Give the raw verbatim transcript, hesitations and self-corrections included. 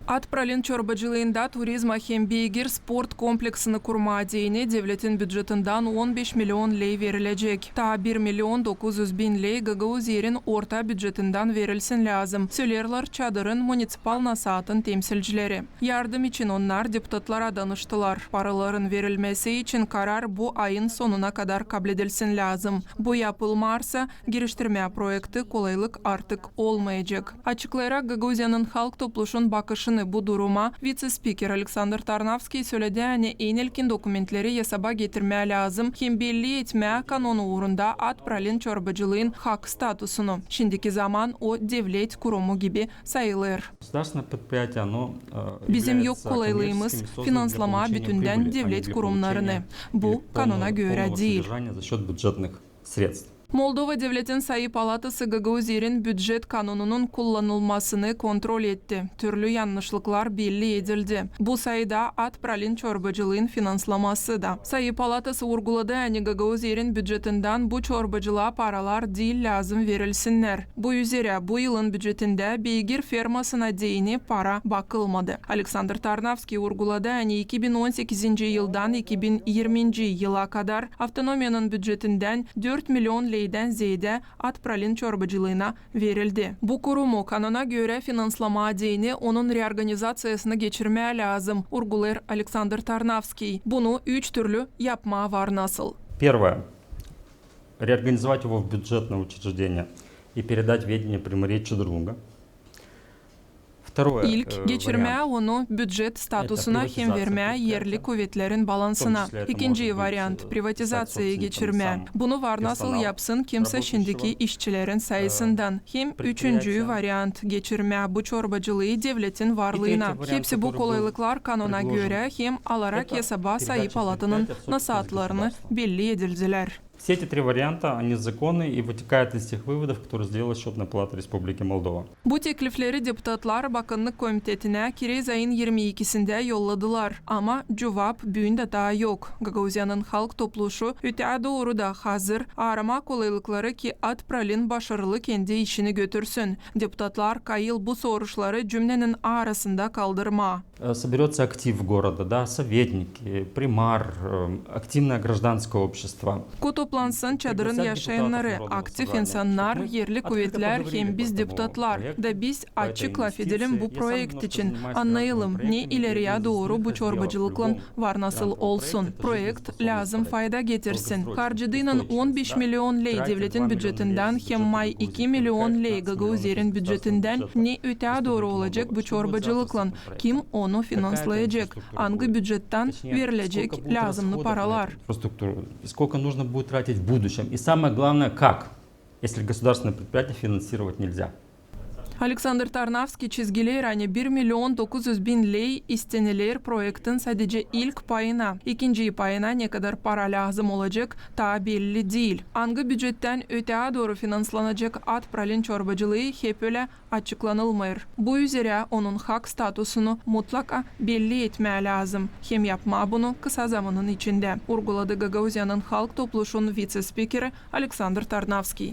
At Pralin çorbacılıında turizma hem beygir sport kompleksini kurmaa deyni devletin bücetindän on beş milion ley verilecek. Taa bir milion dokuz üz bin ley Gagauziyerin orta bücetindän verilsin lääzım, söleerlär çadırın municipal nasaatın temsilcileri. Yardım için onnar deputatlara danıştılar. Paraların verilmesi için karar bu ayın sonuna kadar kabledilsin lääzım. Bu yapılmarsa, giriştirmää proekti kolaylık artık olmayacek. Açıklayarak Gagauziyanın Halk Topluşun bakışını bu duruma, vitse-spiker Aleksandr Tarnavskiy söledi, ani en ilkin dokumentleri esaba getirmää lääzım hem belli etmää kanon uurunda At Pralin çorbacılıın hak statusunu. Şindiki zaman o devlet kurumu gibi sayılêr. Bizim yok kolaylığımız finanslamaa bütündän devlet kurumnarını. Bu kanona görä diil. Moldova Devletin Sayı Palatası Gagauziyerin bücet kanonunun kullanılmasını kontrol etti. Türlü yannışlıklar belli edildi. Bu sayıda At Pralin çorbacılıın finanslaması da. Sayı Palatası urguladı, ani Gagauziyerin bücetindän bu çorbacılaa paralar diil lääzım verilsinnär. Bu üzerä bu yılın bücetindä beygir fermasına deyni para bakılmadı. Aleksandr Tarnavskiy urguladı, ani iki bin on sekizinci yıldan iki bin irminci yıla kadar avtonomiyanın bücetindän dört milion leydän zeedä At Pralin çorbacılıına verildi. Bu kurumu kanona görä finanslamaa deyni onun reorganizaţiyasını geçirmää lääzım, urgulêêr Aleksandr Tarnavskiy. Bunu üç türlü yapmaa var nasıl. Первое. Реорганизовать его в бюджетное учреждение и передать в ведение Приморья Чадырлунга. İlk, geçirmää onu bücet statusuna hem vermää erli kuvetlerin balansına. İkinci variant, privatizaţiyaya geçirmää. Bunu var nasıl yapsın kimsä şindiki işçilerin sayısından. Hem üçüncü variant, geçirmää bu çorbacılıı devletin varlıına. Hepsi bu kolaylıklar kanona görä hem alarak esaba Sayı Palatanın nasaatlarını belli edildilär. Все эти три варианта, они законны и вытекают из тех выводов, которые сделала Счётная палата Республики Молдова. Bu teklifleri deputatlar Bakannık komitetinä kirez ayın irmi ikisindä yolladılar, ama cuvap büündä taa yok. Gagauziyanın Halk Topluşu ötää dooru da hazır aaramaa kolaylıkları, ki At Pralin başarılı kendi işini götürsün. Deputatlar kayıl bu soruşları cümnenin arasında kaldırmaa. Э, соберётся актив города, да, советники, примар, э, активное гражданское общество. Ko toplansın çadırın yaşayannarı, aktiv insannar, erli kuvetlär hem biz deputatlar, da biz açık lafedelim bu proekt için, annayalım, ne ileriyä dooru bu çorbacılıklan var nasıl olsun. Proekt lääzım fayda getirsin. Harcadıynan on beş milion ley devletin bücetindän hem may iki milion ley Gagauziyerin bücetindän, ne ötää dooru olacek bu çorbacılıklan, kim onu finanslayacek, angı bücettän verilecek lääzımnı paralar. Инфраструктуру. И сколько нужно будет тратить в будущем. И самое главное, как. Если государственное предприятие финансировать нельзя. Aleksandr Tarnavskiy çizgileer, ani bir milion dokuz üz bin ley isteniler proektin sadece ilk payına. İkinci payına ne kadar para lääzım olacek, taa belli diil. Angı bücettän ötää dooru finanslanacek At Pralin çorbacılıı hep ölä açıklanılmêêr. Bu üzerä onun hak statusunu mutlaka belli etmää lääzım hem yapmaa bunu kısa zamanın içindä, urguladı Gagauziyanın Halk Topluşun vitse-spikeri Aleksandr Tarnavskiy.